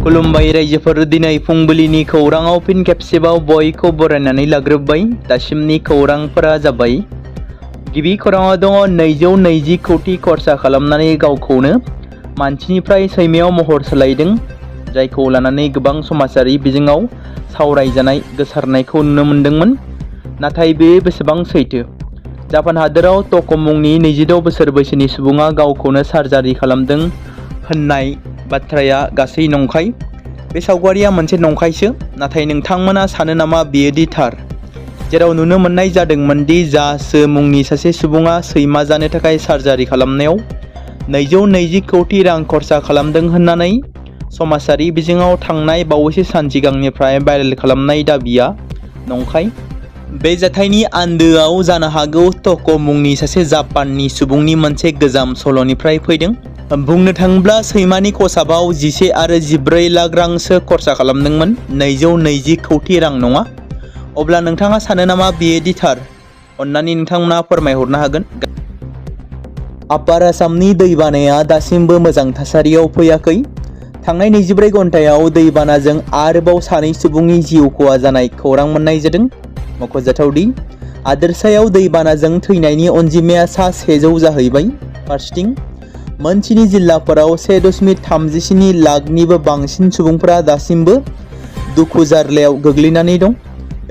खुलुमबाय रायजोफोर, दिनै फुंबिलिनि खौराङाव फिन खेबसेबाव बयखौ बरायनानै लाग्रोबाय। दासिमनि खौरांफोरा जाबाय। गिबि खौराङाव दङ 220 कोटी खरसा खालामनानै गावखौनो मानसिनिफ्राय सैमायाव महर सोलायदों, जायखौ लानानै गोबां समाजारि बिजोङाव सावरायजानाय गोसारनायखौ नुनो मोन्दोंमोन। नाथाय बे बेसेबां सैथो? जापान हादोराव टक' मुंनि 26 बोसोर बैसोनि सुबुङा गावखौनो सार्जारि खालामदों होननाय बाथ्राया गासै नंखाय। बे सावगारिया मोनसे नंखायसो, नाथाय नोंथांमोना सानो नामा बेयो दि थार? जेराव नुनो मोननाय जादोंमोन दि जासो मुंनि सासे सुबुङा सैमा जानो थाखाय सार्जारि खालामनायाव 220 कोटी रां खरसा खालामदों होननानै समाजारि बिजोङाव थांनाय बावैसो सान सिगांनिफ्राय भाइरेल खालामनाय दाबिया नंखाय। बे जाथायनि आन्दोआव जानो हागौ टक' मुंनि सासे जापाननि सुबुंनि मोनसे गोजाम सल'निफ्राय फैदों। बुंनो थाङोब्ला सैमानि खसाबाव 11 आरो 14 लाख रांसो खरसा खालामदोंमोन, 220 कोटी रां नङा। अब्ला नोंथाङा सानो नामा बेयो दि थार? अन्नानै नोंथांमोना फोरमायहरनो हागोन। आपार आसामनि दैबानाया दासिमबो मोजां थासारियाव फैयाखै। थांनाय 24 घन्टायाव दैबानाजों आरोबाव 2 सुबुंनि जिउ खहा जानाय खौरां मोननाय जादों। मख'जाथावदि हादोरसायाव दैबानाजों थैनायनि अनजिमाया सा 100 जाहैबाय। फारसेथिं मोन 7 जिल्लाफोराव 1.37 लाखनिबो बांसिन सुबुंफोरा दासिमबो दुखु जार्लायाव गोग्लैनानै दं।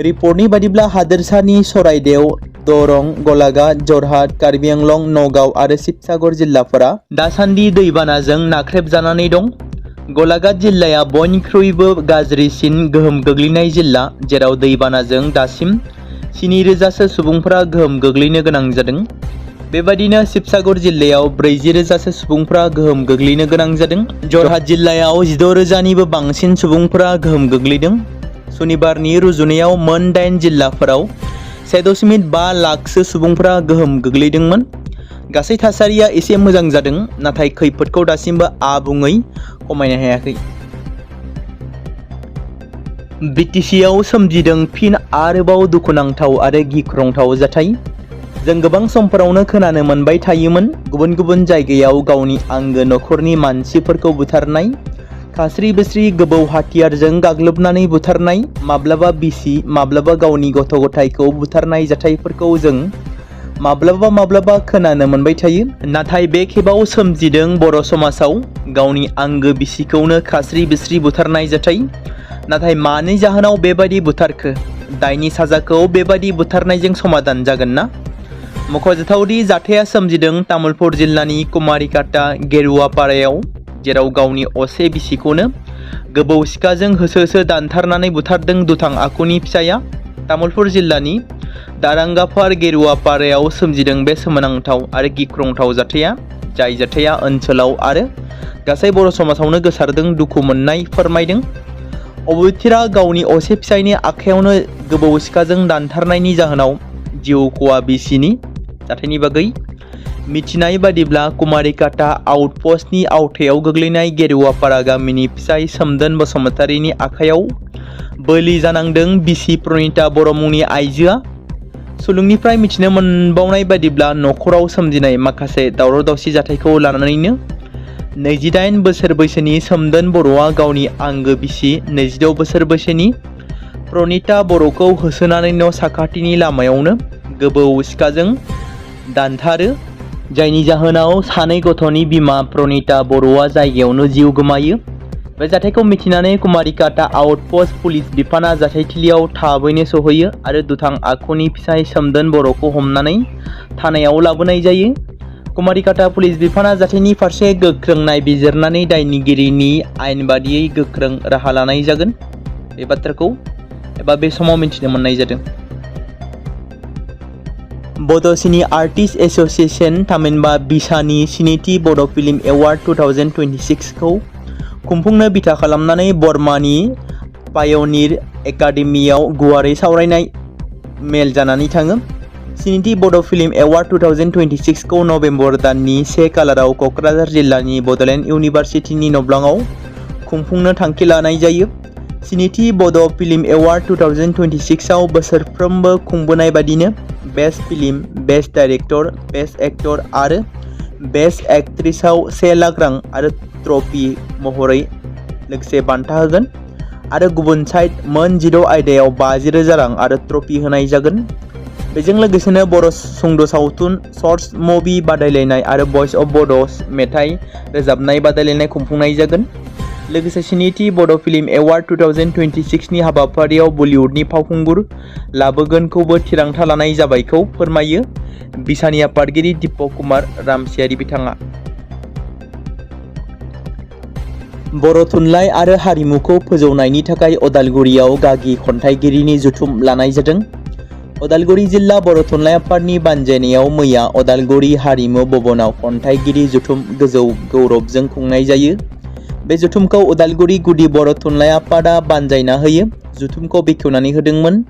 रिपर्टनि बादिब्ला हादोरसानि सराइदेव, दरं, गलाघाट, जरहाट, कार्बि आंलं, नगाव आरो शिबसागर जिल्लाफोरा दासान्दि दैबानाजों नाख्रेबजानानै दं। गलाघाट जिल्लाया बयनिख्रुइबो गाज्रिसिन गोहोम गोग्लैनाय जिल्ला, जेराव दैबानाजों दासिम 7,000सो सुबुंफोरा गोहोम गोग्लैनो गोनां जादों। बेबादिनो शिबसागर जिल्लायाव 40,000सो सुबुंफोरा गोहोम गोग्लैनो गोनां जादों। जरहाट जिल्लायाव 16,000निबो बांसिन सुबुंफोरा गोहोम गोग्लैदों। सनिबारनि रुजुनायाव मोन 8 जिल्लाफोराव 1.5 लाखसो सुबुंफोरा गोहोम गोग्लैदोंमोन। गासै थासारिया एसे मोजां जादों, नाथाय खैफोदखौ दासिमबो आबुङै खमायनो हायाखै। बिटिसिआव सोमजिदों फिन आरोबाव दुखुनांथाव आरो गिख्रंथाव जाथाय। जों गोबां समफोरावनो खोनानो मोनबाय थायोमोन गुबुन गुबुन जायगायाव गावनि आंगो नखरनि मानसिफोरखौ बुथारनाय, खास्रि बिस्रि गोबौ हाथियारजों गाग्लोबनानै बुथारनाय, माब्लाबा बिसि माब्लाबा गावनि गथ' गथायखौ बुथारनाय जाथायफोरखौ जों माब्लाबा खोनानो मोनबाय थायो। नाथाय बे खेबाव सोमजिदों बर' समाजाव गावनि आंगो बिसिखौनो खास्रि बिस्रि बुथारनाय जाथाय। नाथाय मानि जाहोनाव बेबादि बुथारखो? दायनि साजाखौ बेबादि बुथारनायजों समाधान जागोन ना? मख'जाथावदि जाथाया सोमजिदों तामुलपुर जिल्लानि कुमारिकाटा गेरुवापारायाव, जेराव गावनि असे बिसिखौनो गोबौ सिखाजों होसो होसो दानथारनानै बुथारदों दुथां आखुनि फिसाया। तामुलपुर जिल्लानि दारांगापार गेरुवापारायाव सोमजिदों बे सोमोनांथाव आरो गिख्रंथाव जाथाया, जाय जाथाया ओनसोलाव आरो गासै बर' समाजावनो गोसारदों दुखु मोननाय फोरमायदों। अबथिरा गावनि असे फिसायनि आखायावनो गोबौ सिखाजों दानथारनायनि जाहोनाव जिउ खहा बिसिनि जाथायनि बागै मिथिनाय बादिब्ला कुमारिकाटा आउटपस्टनि आवथायाव गोग्लैनाय गेरुवापारा गामिनि फिसाय सोमदोन बसुमतारीनि आखायाव बोलि जानांदों बिसि प्रनिता बर' मुंनि आइजोआ। सुलुंनिफ्राय मिथिनो मोनबावनाय बादिब्ला नखराव सोमजिनाय माखासे दावराव दावसि जाथायखौ लानानैनो 28 बोसोर बैसोनि सोमदोन बर'आ गावनि आंगो बिसि 26 बोसोर बैसोनि प्रनिता बर'खौ होसोनानै न' साखाथिनि लामायावनो गोबौ सिखाजों दानथारो, जायनि जाहोनाव 2 गथ'नि बिमा प्रनिता बर'आ जायगायावनो जिउ गोमायो। बे जाथायखौ मिथिनानै कुमारिकाटा आउटपस्ट पुलिस बिफाना जाथायथिलियाव थाबैनो सहैयो आरो दुथां आखुनि फिसाय सोमदोन बर'खौ हमनानै थानायाव लाबोनाय जायो। कुमारिकाटा पुलिस बिफाना जाथायनि फारसे गोख्रों नायबिजिरनानै दायनिगिरिनि आयेन बादियै गोख्रों राहा लानाय जागोन। बे बाथ्राखौ बे समाव मिथिनो मोननाय जादों। बड' सिनि आर्टिस्ट एस'सिएशन थामहिनबा बिसानि 7थि बड' फिल्म एवार्ड 2026 खौ खुंफुंनो बिथा खालामनानै बर्मानि पायनिर एकाडेमियाव गुवारै सावरायनाय मेल जानानै थाङो। 7थि बड' फिल्म एवार्ड 2026 खौ नभेम्बर दाननि 1 खालाराव क'क्राझार जिल्लानि बड'लेण्ड इउनिभार्सिटिनि नब्लाङाव खुंफुंनो थांखि लानाय जायो। 7थि बड' फिल्म एवार्ड 2026 आव बोसोरफ्रोमबो खुंबोनाय बादिनो best film, best director, best actor आरो बेस्ट एक्ट्रेसआव 1 लाख रां आरो ट्रफी महरै लोगोसे बान्था होगोन आरो गुबुन साइड मोन 16 आयदायाव 50,000 रां आरो ट्रफी होनाय जागोन। बेजों लोगोसेनो बर' सुंद' सावथुन शर्ट्स मुभि बादायलायनाय आरो भइस अफ बड' मेथाइ रोजाबनाय बादायलायनाय खुंफुंनाय जागोन। लोगोसे स्निथि बड' फिल्म एवार्ड 2026 नि हाबाफारियाव बलिउडनि फावखुंगुर लाबोगोनखौबो थिरांथा लानाय जाबायखौ फोरमायो बिसानि आफादगिरि दीपक कुमार रामसियारि बिथाङा। बर' थुनलाइ आरो हारिमुखौ फोजौनायनि थाखाय अदालगुरियाव गागि खन्थाइगिरिनि जथुम लानाय जादों। अदालगुरि जिल्ला बर' थुनलाइ आफादनि बानजायनायाव मैया अदालगुरि हारिमु भवनाव खन्थाइगिरि जथुम गोजौ गौरबजों खुंनाय जायो। बे जथुमखौ अदालगुरि गुदि बर' थुनलाइ आफादा बानजायना होयो। जथुमखौ बेखेवनानै होदोंमोन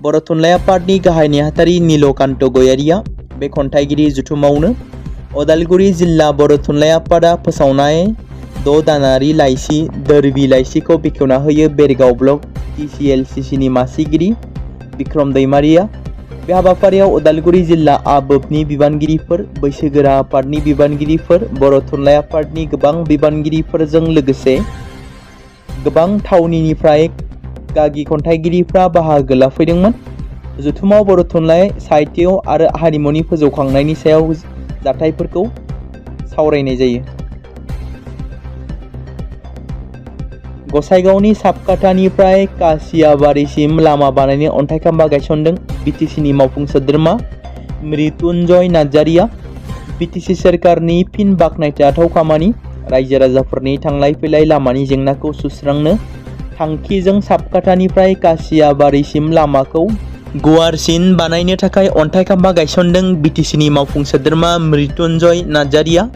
बर' थुनलाइ आफादनि गाहाय नेहाथारि नीलकान्त गयारिया। बे खन्थाइगिरि जथुमावनो अदालगुरि जिल्ला बर' थुनलाइ आफादा फोसावनाय 6 दानारि लाइसि दोरबि लाइसिखौ बेखेवना होयो बेरगाव ब्लक TCLCC नि मासिगिरि बिक्रम दैमारिया। बे हाबाफारियाव अदालगुरि जिल्ला आबोबनि बिबानगिरिफोर, बैसोगोरा आफादनि बिबानगिरिफोर, बर' थुनलाइ आफादनि गोबां बिबानगिरिफोरजों लोगोसे गोबां थावनिनिफ्राय गागि खन्थाइगिरिफ्रा बाहागो लाफैदोंमोन। जथुमाव बर' थुनलाइ, साहित्य आरो हारिमुनि फोजौखांनायनि सायाव जाथायफोरखौ सावरायनाय जायो। गसाइगावनि साबकाटानिफ्राय कासियाबारिसिम लामा बानायनो अन्थाइ खाम्फा गायसनदों BTC-नि मावफुं सोद्रोमा मृत्युन्जय नार्जारिया। BTC सोरखारनि फिन बाखनायजाथाव खामानि। रायजो राजाफोरनि थांलाय फैलाय लामानि जेंनाखौ सुस्रांनो थांखिजों साबकाटानिफ्राय कासियाबारिसिम लामाखौ गुवारसिन बानायनो थाखाय अन्थाइ खाम्फा गायसनदों BTC-नि मावफुं सोद्रोमा मृत्युन्जय नार्जारिया।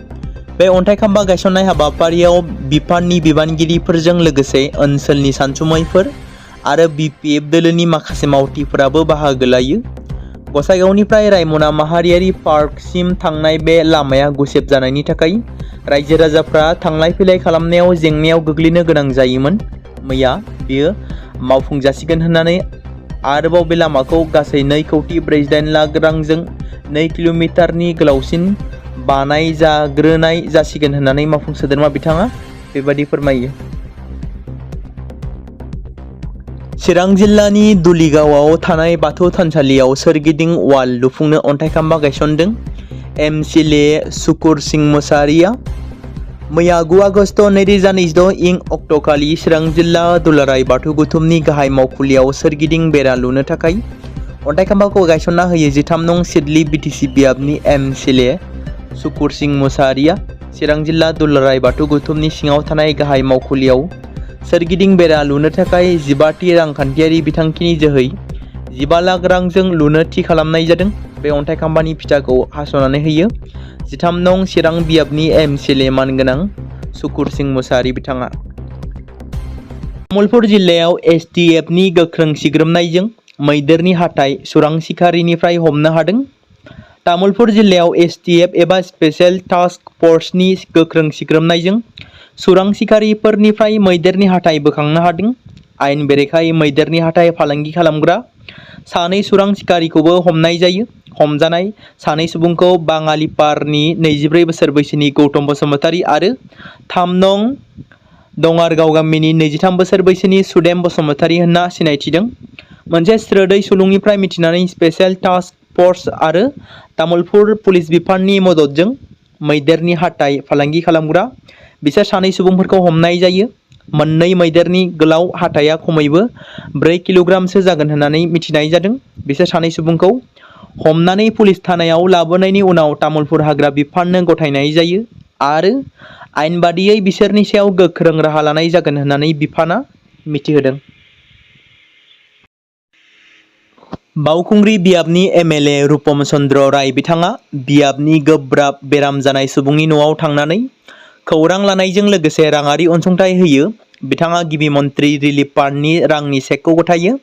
बे अन्थाइ खाम्फा गायसननाय हाबाफारियाव बिफाननि बिबानगिरिफोरजों लोगोसे ओनसोलनि सानसुमैफोर आरो BPF दोलोनि माखासे मावथिफोराबो बाहागो लायो। गसाइगावनिफ्राय रायमना माहारियारि पार्कसिम थांनाय बे लामाया गुसेब जानायनि थाखाय रायजो राजाफ्रा थांलाय फैलाय खालामनायाव जेंनायाव गोग्लैनो गोनां जायोमोन। मैया बेयो मावफुंजासिगोन होननानै आरोबाव बे लामाखौ गासै 2,48 लाख रांजों 2 किल'मिटारनि गोलावसिन बानायजाग्रोनाय जासिगोन होननानै मावफुं सोद्रोमा बिथाङा बेबादि फोरमायो। चिरां जिल्लानि दुलिगावआव थानाय बाथौ थानसालियाव सोरगिदिं वाल लुफुंनो अन्थाइ खाम्फा गायसनदों MCLA सुकुर सिंह मुसाहारिया। मैया 9 आगस्ट 2026 इं अक्ट'खालि चिरां जिल्ला दुलाराय बाथौ गौथुमनि गाहाय मावखुलियाव सोरगिदिं बेरा लुनो थाखाय अन्थाइ खाम्फाखौ गायसनना होयो 13 नं सिडली BTC बियाबनि MCLA सुकुर सिंह मुसाहारिया। चिरां जिल्ला दुलाराय बाथौ गौथुमनि सिङाव थानाय गाहाय मावखुलियाव सोरगिदिं बेरा लुनो थाखाय 15थि रांखान्थियारि बिथांखिनि जोहै 15 लाख रांजों लुनो थि खालामनाय जादों। बे अन्थाइ खाम्फानि फिथाखौ हास'नानै होयो 13 नं चिरां बियाबनि MCLA मानगोनां सुकुर सिंह मुसाहारि बिथाङा। तामुलपुर जिल्लायाव STF-नि गोख्रों सिग्रोमनायजों मैदेरनि हाथाइ सुरां सिखारिनिफ्राय हमनो हादों। तामुलपुर जिल्लायाव STF एबा स्पेशेल टास्क फर्सनि गोख्रों सिग्रोमनायजों सुरां सिखारिफोरनिफ्राय मैदेरनि हाथाइ बोखांनो हादों। आयेन बेरेखायै मैदेरनि हाथाइ फालांगि खालामग्रा 2 सुरां सिखारिखौबो हमनाय जायो। हमजानाय 2 सुबुंखौ बाङालिपारनि 24 बोसोर बैसोनि गौतम बसुमतारी आरो 3 नं दङारगाव गामिनि 23 बोसोर बैसोनि सुदेम बसुमतारी होनना सिनायथिदों। मोनसे स्रोदै सुलुंनिफ्राय मिथिनानै स्पेशेल टास्क फर्स आरो तामुलपुर पुलिस बिफाननि मददजों मैदेरनि हाथाइ फालांगि खालामग्रा बिसोर 2 सुबुंफोरखौ हमनाय जायो। मोननै मैदेरनि गोलाव हाथाइया खमैबो 4 किल'ग्रामसो जागोन होननानै मिथिनाय जादों। बिसोर 2 सुबुंखौ हमनानै पुलिस थानायाव लाबोनायनि उनाव तामुलपुर हाग्रा बिफाननो गथायनाय जायो आरो आयेन बादियै बिसोरनि सायाव गोख्रों राहा लानाय जागोन होननानै बिफाना मिथिहोदों। बावखुंग्रि बियाबनि MLA रुपम चन्द्र राय बिथाङा बियाबनि गोब्राब बेराम जानाय सुबुंनि न'आव थांनानै खौरां लानायजों लोगोसे राङारि अनसुंथाइ होयो। बिथाङा गिबि मन्त्रि रिलिफ फान्डनि रांनि चेकखौ गथायो।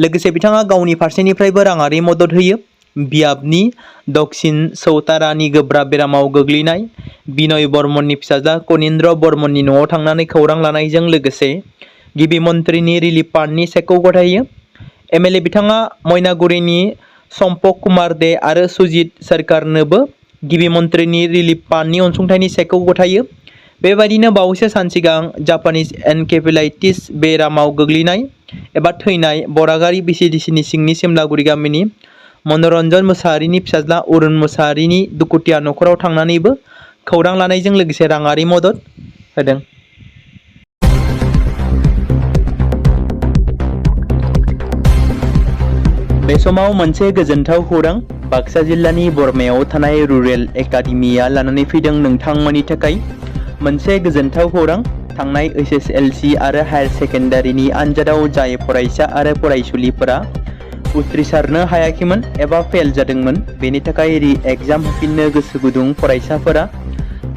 लोगोसे बिथाङा गावनि फारसेनिफ्रायबो राङारि मदद होयो। बियाबनि दक्षिण सौतारानि गोब्राब बेरामाव गोग्लैनाय बिनय बर्मननि फिसाज्ला कनिन्द्र बर्मननि न'आव थांनानै खौरां लानायजों लोगोसे गिबि मन्त्रिनि रिलिफ फान्डनि चेकखौ गथायो। MLA बिथाङा मयनागुरिनि सम्पक कुमार दे आरो सुजित सोरखारनोबो गिबि मन्त्रिनि रिलिफ फान्डनि अनसुंथाइनि चेकखौ गथायो। बेबायदिनो बावैसो सान सिगां जापानिज एनकेफेलाइटिस बेरामाव गोग्लैनाय एबा थैनाय बरागारि बिसिडिसिनि सिंनि सिमलागुरि गामिनि मनरन्जन मोसाहारिनि फिसाज्ला अरुण मोसाहारिनि दुखुथिया नखराव थांनानैबो खौरां लानायजों लोगोसे राङारि मदद होदों। बे समाव मोनसे गोजोनथाव खौरां बाक्सा जिल्लानि बरमायाव थानाय रुरेल एकाडेमिया लानानै फैदों नोंथांमोननि थाखाय मोनसे गोजोनथाव खौरां। थांनाय HSLC आरो हायार सेकेन्डारिनि आनजादाव जाय फरायसा आरो फरायसुलिफोरा उथ्रिसारनो हायाखैमोन एबा फेल जादोंमोन, बेनि थाखाय रि एग्जाम होफिननो गोसो गुदुं फरायसाफोरा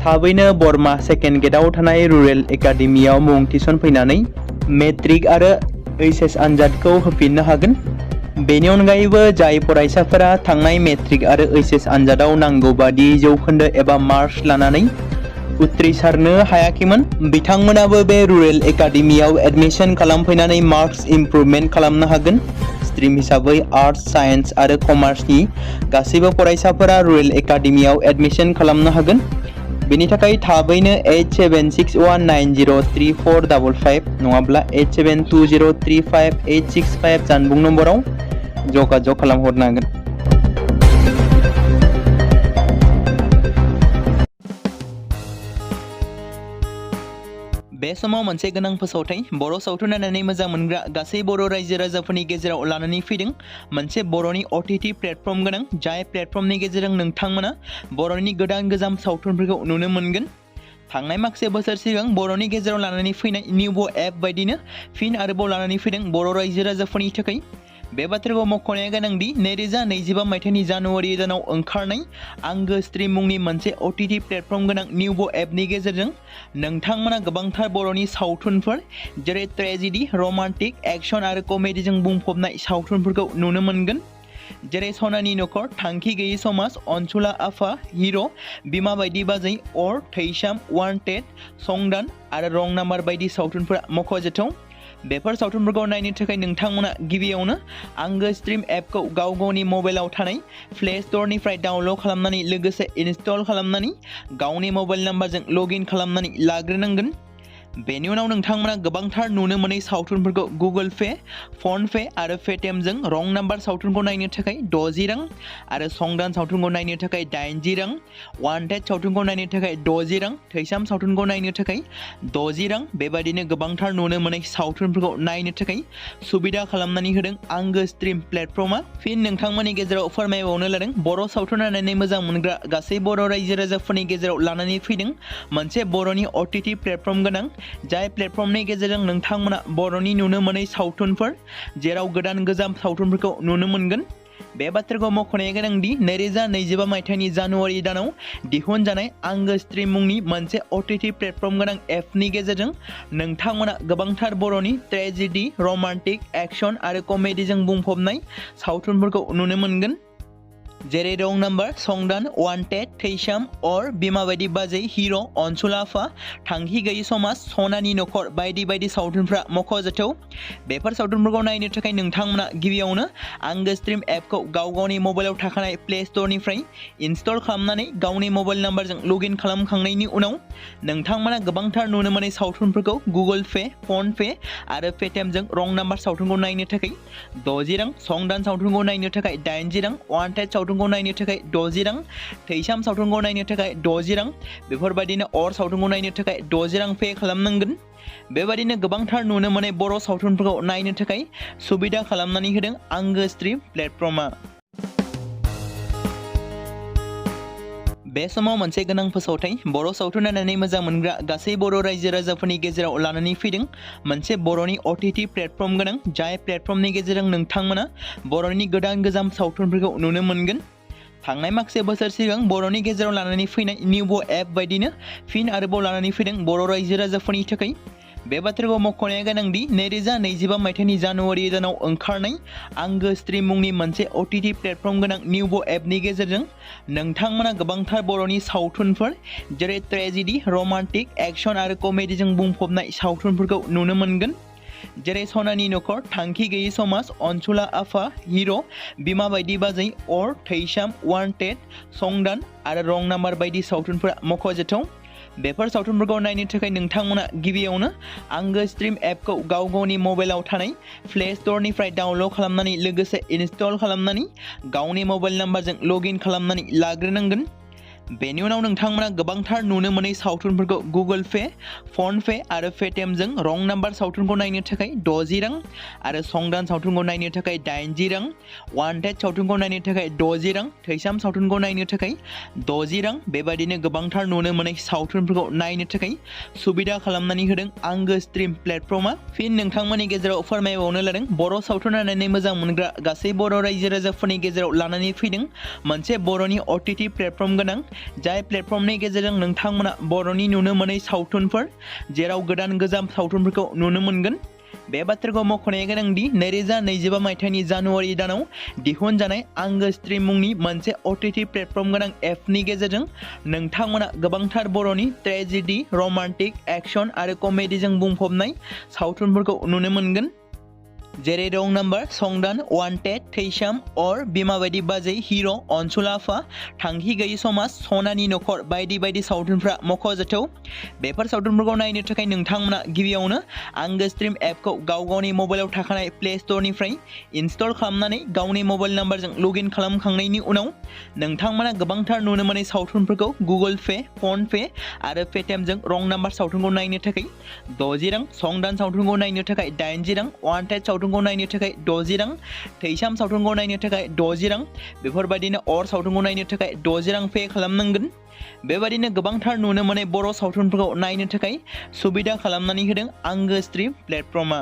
थाबैनो बरमा सेकेन्ड गेटआव थानाय रुरेल एकाडेमियाव मुं थिसनफैनानै मेट्रिक आरो HS आनजादखौ होफिननो हागोन। बेनि अनगायैबो जाय फरायसाफोरा थांनाय मेट्रिक आरो HS आनजादाव नांगौ बादि जौखोन्दो एबा मार्क्स लानानै उथ्रिसारनो हायाखैमोन, बिथांमोनाबो बे रुरेल एकाडेमियाव एडमिशन खालामफैनानै मार्क्स इमप्रुभमेन्ट खालामनो हागोन। स्ट्रिम हिसाबै आर्ट्स, साइन्स आरो कमार्सनि गासैबो फरायसाफोरा रुरेल एकाडेमियाव एडमिशन खालामनो हागोन। बेनि थाखाय थाबैनो 8761903455 नङाब्ला 87203585 जानबुं नम्बराव जगाजग खालामहरनो हागोन। बे समाव मोनसे गोनां फोसावथाय बर' सावथुन नायनानै मोजां मोनग्रा गासै बर' रायजो राजाफोरनि गेजेराव लानानै फैदों मोनसे बर'नि OTT प्लेटफर्म गोनां, जाय प्लेटफर्मनि गेजेरजों नोंथांमोना बर'नि गोदान गोजाम सावथुनफोरखौ नुनो मोनगोन। थांनाय माखासे बोसोर सिगां बर'नि गेजेराव लानानै फैनाय निउबो एप बायदिनो फिन आरोबाव लानानै फैदों बर' रायजो राजाफोरनि थाखाय। बे बाथ्राखौ मख'नाया गोनांदि 2025 मायथाइनि जानुवारि दानाव ओंखारनाय आंगो स्ट्रिम मुंनि मोनसे OTT प्लेटफर्म गोनां निउबो एपनि गेजेरजों नोंथांमोना गोबांथार बर'नि सावथुनफोर जेरै ट्रेजेडि, रमान्टिक, एक्शन आरो कमेडिजों बुंफबनाय सावथुनफोरखौ नुनो मोनगोन। जेरै सनानि नखर, थांखि गैयै समाज, अनसुला आफा, हिर', बिमा बायदि बाजै, अर, थैसाम, वान्टेड, संदान आरो रं नाम्बार बायदि सावथुनफोरा मख'जाथाव। बेफोर सावथुनफोरखौ नायनो थाखाय नोंथांमोना गिबियावनो आंगो स्ट्रिम एपखौ गाव गावनि मबाइलाव थानाय प्ले स्ट'रनिफ्राय डाउनल'ड खालामनानै लोगोसे इनस्टल खालामनानै गावनि मबाइल नाम्बारजों लगइन खालामनानै लाग्रोनांगोन। बेनि उनाव नोंथांमोना गोबांथार नुनो मोनै सावथुनफोरखौ गुगोल पे, फन पे आरो पेटिएमजों रं नाम्बार सावथुनखौ नायनो थाखाय 60 रां आरो संदान सावथुनखौ नायनो थाखाय 80 रां, वान्टेड सावथुनखौ नायनो थाखाय 60 रां, थैसाम सावथुनखौ नायनो थाखाय 60 रां, बेबायदिनो गोबांथार नुनो मोनै सावथुनफोरखौ नायनो थाखाय सुबिदा खालामनानै होदों आंगो स्ट्रिम प्लेटफर्मा। फिन नोंथांमोननि गेजेराव फोरमायबावनो लादों बर' सावथुन नायनानै मोजां मोनग्रा गासै बर' रायजो राजाफोरनि गेजेराव लानानै फैदों मोनसे बर'नि OTT प्लेटफर्म गोनां, जाय प्लेटफर्मनि गेजेरजों नोंथांमोना बर'नि नुनो मोनै सावथुनफोर जेराव गोदान गोजाम सावथुनफोरखौ नुनो मोनगोन। बे बाथ्राखौ मख'नाया गोनांदि 2025 मायथाइनि जानुवारि दानाव दिहुनजानाय आंगो स्ट्रिम मुंनि मोनसे OTT प्लेटफर्म गोनां एपनि गेजेरजों नोंथांमोना गोबांथार बर'नि ट्रेजेडि, रमान्टिक, एक्शन आरो कमेडिजों बुंफबनाय सावथुनफोरखौ नुनो मोनगोन। जेरै रं नाम्बार, संदान, वान्टेड, थैसाम, अर, बिमा बायदि बाजै, हिर', अनसुला आफा, थांखि गैयै समाज, सनानि नखर बायदि बायदि सावथुनफ्रा मख'जाथाव। बेफोर सावथुनफोरखौ नायनो थाखाय नोंथांमोना गिबियावनो आंगो स्ट्रिम एपखौ गाव गावनि मबाइलाव थाखानाय प्ले स्ट'रनिफ्राय इनस्टल खालामनानै गावनि मबाइल नाम्बारजों लगइन खालामखांनायनि उनाव नोंथांमोना गोबांथार नुनो मोनै सावथुनफोरखौ गुगोल पे, फन पे आरो पेटिएमजों रं नाम्बार सावथुनखौ नायनो थाखाय 60 रां, संदान सावथुनखौ नायनो थाखाय 80 रां, वान्टेड सावथुनखौ नायनो थाखाय 60 रां, थैसाम सावथुनखौ नायनो थाखाय 60 रां, बेफोरबायदिनो अर सावथुनखौ नायनो थाखाय 60 रां पे खालामनांगोन। बेबायदिनो गोबांथार नुनो मोनै बर' सावथुनफोरखौ नायनो थाखाय सुबिदा खालामनानै होदों आंगो स्ट्रिम प्लेटफर्मा। बे समाव मोनसे गोनां फोसावथाय बर' सावथुन नायनानै मोजां मोनग्रा गासै बर' रायजो राजाफोरनि गेजेराव लानानै फैदों मोनसे बर'नि OTT प्लेटफर्म गोनां, जाय प्लेटफर्मनि गेजेरजों नोंथांमोना बर'नि गोदान गोजाम सावथुनफोरखौ नुनो मोनगोन। थांनाय माखासे बोसोर सिगां बर'नि गेजेराव लानानै फैनाय निउबो एप बायदिनो फिन आरोबाव लानानै फैदों बर' रायजो राजाफोरनि थाखाय। बे बाथ्राखौ मख'नाया गोनांदि 2025 मायथाइनि जानुवारि दानाव ओंखारनाय आंगो स्ट्रिम मुंनि मोनसे OTT प्लेटफर्म गोनां निउबो एपनि गेजेरजों नोंथांमोना गोबांथार बर'नि सावथुनफोर जेरै ट्रेजेडि, रमान्टिक, एक्शन आरो कमेडिजों बुंफबनाय सावथुनफोरखौ नुनो मोनगोन। जेरै सनानि नखर, थांखि गैयै समाज, अनसुला आफा, हिर', बिमा बायदि बाजै, अर, थैसाम, वान्टेड, संदान आरो रं नाम्बार बायदि सावथुनफोरा मख'जाथाव। बेफोर सावथुनफोरखौ नायनो थाखाय नोंथांमोना गिबियावनो आंगो स्ट्रिम एपखौ गाव गावनि मबाइलाव थानाय प्ले स्ट'रनिफ्राय डाउनल'ड खालामनानै लोगोसे इनस्टल खालामनानै गावनि मबाइल नाम्बारजों लगइन खालामनानै लाग्रोनांगोन। बेनि उनाव नोंथांमोना गोबांथार नुनो मोनै सावथुनफोरखौ गुगोल पे, फन पे आरो पेटिएमजों रं नाम्बार सावथुनखौ नायनो थाखाय 60 रां आरो संदान सावथुनखौ नायनो थाखाय 80 रां, वान्टेड सावथुनखौ नायनो थाखाय 60 रां, थैसाम सावथुनखौ नायनो थाखाय 60 रां बेबायदिनो गोबांथार नुनो मोनै सावथुनफोरखौ नायनो थाखाय सुबिदा खालामनानै होदों आंगो स्ट्रिम प्लेटफर्मा। फिन नोंथांमोननि गेजेराव फोरमायबावनो लादों बर' सावथुन नायनानै मोजां मोनग्रा गासै बर' रायजो राजाफोरनि गेजेराव लानानै फैदों मोनसे बर'नि OTT प्लेटफर्म गोनां, जाय प्लेटफर्मनि गेजेरजों नोंथांमोना बर'नि नुनो मोनै सावथुनफोर जेराव गोदान गोजाम सावथुनफोरखौ नुनो मोनगोन। बे बाथ्राखौ मख'नाया गोनांदि 2025 मायथाइनि जानुवारि दानाव दिहुनजानाय आंगो स्ट्रिम मुंनि मोनसे OTT प्लेटफर्म गोनां एपनि गेजेरजों नोंथांमोना गोबांथार बर'नि ट्रेजेडि, रमान्टिक, एक्शन आरो कमेडिजों बुंफबनाय सावथुनफोरखौ नुनो मोनगोन। जेरै रं नाम्बार, संदान, वान्टेड, थैसाम, अर, बिमा बायदि बाजै, हिर', अनसुलाफा, थांखि गैयि समाज, सनानि नखर बायदि बायदि सावथुनफ्रा मख'जाथाव। बेफोर सावथुनफोरखौ नायनो थाखाय नोंथांमोना गिबियावनो आंगो स्ट्रिम एपखौ गाव गावनि मबाइलाव थाखानाय प्ले स्ट'रनिफ्राय इनस्टल खालामनानै गावनि मबाइल नाम्बारजों लगइन खालामखांनायनि उनाव नोंथांमोना गोबांथार नुनो मोनै सावथुनफोरखौ गुगोल पे, फन पे आरो पेटिएमजों रं नाम्बार सावथुनखौ नायनो थाखाय 60 रां, संदान सावथुनखौ नायनो थाखाय 80 रां, वान्टेड सावथुनखौ नायनो थाखाय 60 रां, थैसाम सावथुनखौ नायनो थाखाय 60 रां बेफोरबायदिनो अर सावथुनखौ नायनो थाखाय 60 रां पे खालामनांगोन। बेबायदिनो गोबांथार नुनो मोनै बर' सावथुनफोरखौ नायनो थाखाय सुबिदा खालामनानै होदों आंगो स्ट्रिम प्लेटफर्मा।